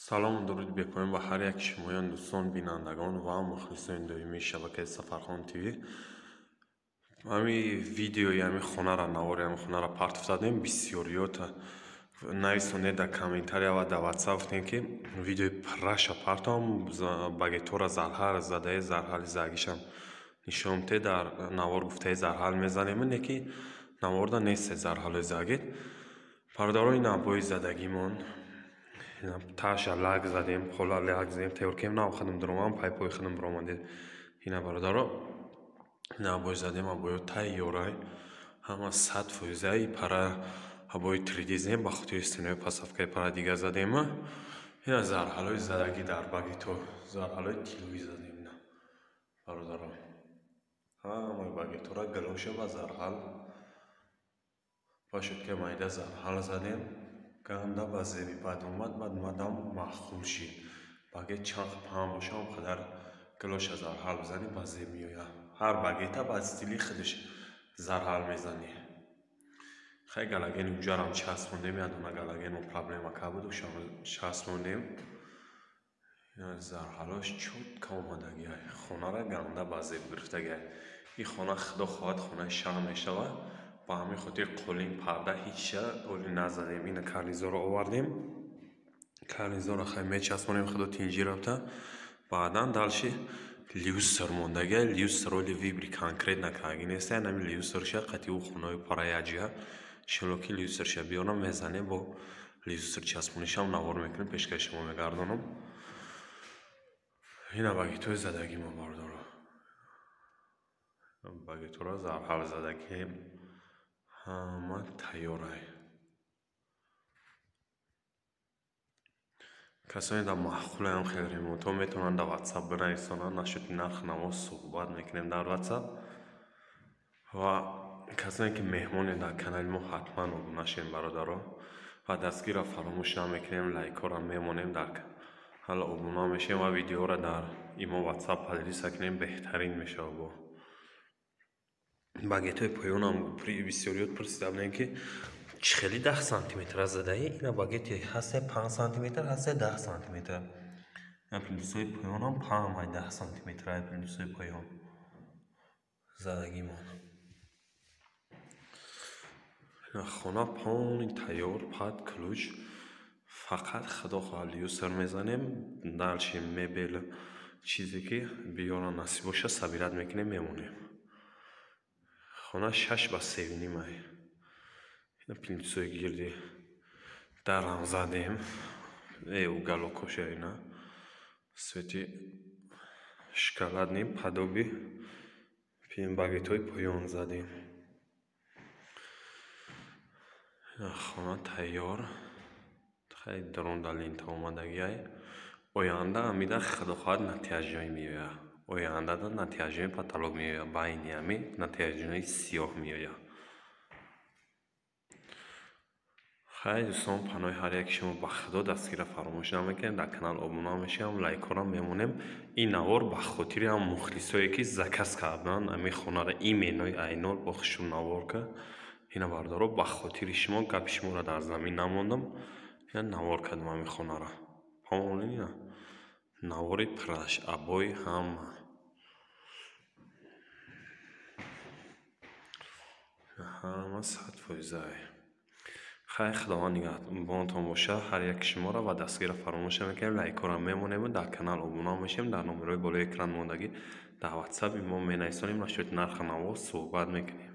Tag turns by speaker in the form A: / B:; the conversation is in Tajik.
A: Салому дуруди бепоён ба ҳар яки шумоён, дӯстон, бинандагон ва мухлисони доимии шабакаи Сафархон ТВ. Ҳами видеои ҳами хонара, навори ҳами хонара партов задем, бисёриёта нависонед дар комментария ва дар WhatsApp, гуфтем ки видеои праша партом, багетора зарҳал задае, зарҳали загишам нишон те дар навор гуфтаи зарҳал мезанем, не ки наворда нест зарҳалои загит. Бародарои набои задагимон таша лак задем, пола лак задем, тайёр кем нав хадам дуромам, пайпои хадам биромадед. Ина бародаро набои задем, абоё тайёрай, ҳама 100%-и пара абои 3D задем, ба хотири стенаи пасафкаи пара дига задем. Ина зарҳалои задагӣ дар багито, зарҳалои тилоӣ задем. Ина бародаро ҳамаи багитора галоша ба зарҳал ба шуд ки майда зарҳал задем, ганда ба зеби бад омад, баъд мадам маъқул шид. Багет чанд паҳн боша, он қадар галоша зарҳал бизанӣ ба зеб меояд. Ҳар багета ба стили худаш зарҳал мезанӣ. Хай галагени уҷарам часпондем, як дона галагено проблема кабуд, ушам часпондем. Зарҳалош чётко омадагиай. Хонара ганда ба зеб гирифтагиай. Ин хона худо хоҳад хонаи шаҳр мешавад. Ба ҳамин хотир қолин парда ҳичша оли назадем. Ина карнизоро овардем. Карнизоро хай мечаспонем, худо тинҷӣ рафта. Баъдан дальше люстр мондагиай. Люстр оли выбор конкретно кардаги нестай. Ҳами люстрша қати ӯ хонаи пара якҷоя иншолло ки люстрша биёрам мезанем, бо люстр часпонишам навор мекунем, пешкаши шумо мегардонам. Ина багитои задагӣ мо бародаро. Багитора зарҳал задагӣ ҳама тайёрай. Касоне дар маъқулаям хеле ремонтҳо метавонанд дар WhatsApp бинависонанд, нашуд нарх наво суҳбат мекунем дар WhatsApp. Ва касоне ки меҳмоне дар канали мо ҳатман обуна шавем бародаро, ва дастгирро фаромӯш намекунем, лайкҳоро мемонем, дар ҳала обуна мешавем ва видеоро дар имо WhatsApp поделиться кунем, беҳтарин мешавад. Бо багетҳои поёнам бисёриёт пурсида будем ки чӣ хели 10 сантиметра задаи. Ина багети ҳасте 5 сантиметр, ҳасте 10 сантиметр. Ина плинтусҳои поёнам 5 10 сантиметра, плинтусҳои поён задагимон. Ина хона полный тайёр, под ключ, фақат худо хоҳад люстр мезанем, дальше мебел чизе ки биёран насиб боша собирать мекунем, мемонем. Хона 6 ба 3,5 ай. Ина плинтусҳои гирди дарам задем. Уголокоша ина цвети шоколадный подоби багетҳои поён задем. Ина хона тайёр. Хай даронда лента омадагиай. Оянда ҳамида худо хоҳад натяжной меояд. Ояндада натяжной потолок меояд, байни ҳами натяжной сиёҳ меояд. Хай дӯстон, паноҳи ҳар яки шумо ба худо, дастгирро фаромӯш намекунем, дар канал обуна мешавем, лайкҳоро мемонем. Ин навор ба хотири ҳам мухлисое ки заказ карданд ҳамин хонара именои айнол бо хушум навор ка. Ина бародаро ба хотири шумо гапи шуморо дар замин намондам, ина навор кардам ҳамин хонара. Помонед ина навори праш абои ҳама. Ҳама 100%. Хай худованд нигаҳбонатон боша ҳар яки шуморо ва дастгирро фаромӯш намекунем, лайкҳоро мемонем, дар канал обуна мешавем, дар номерҳои болои экран мондагӣ дар WhatsApp мо менависонем, нашуд нархи наво суҳбат мекунем.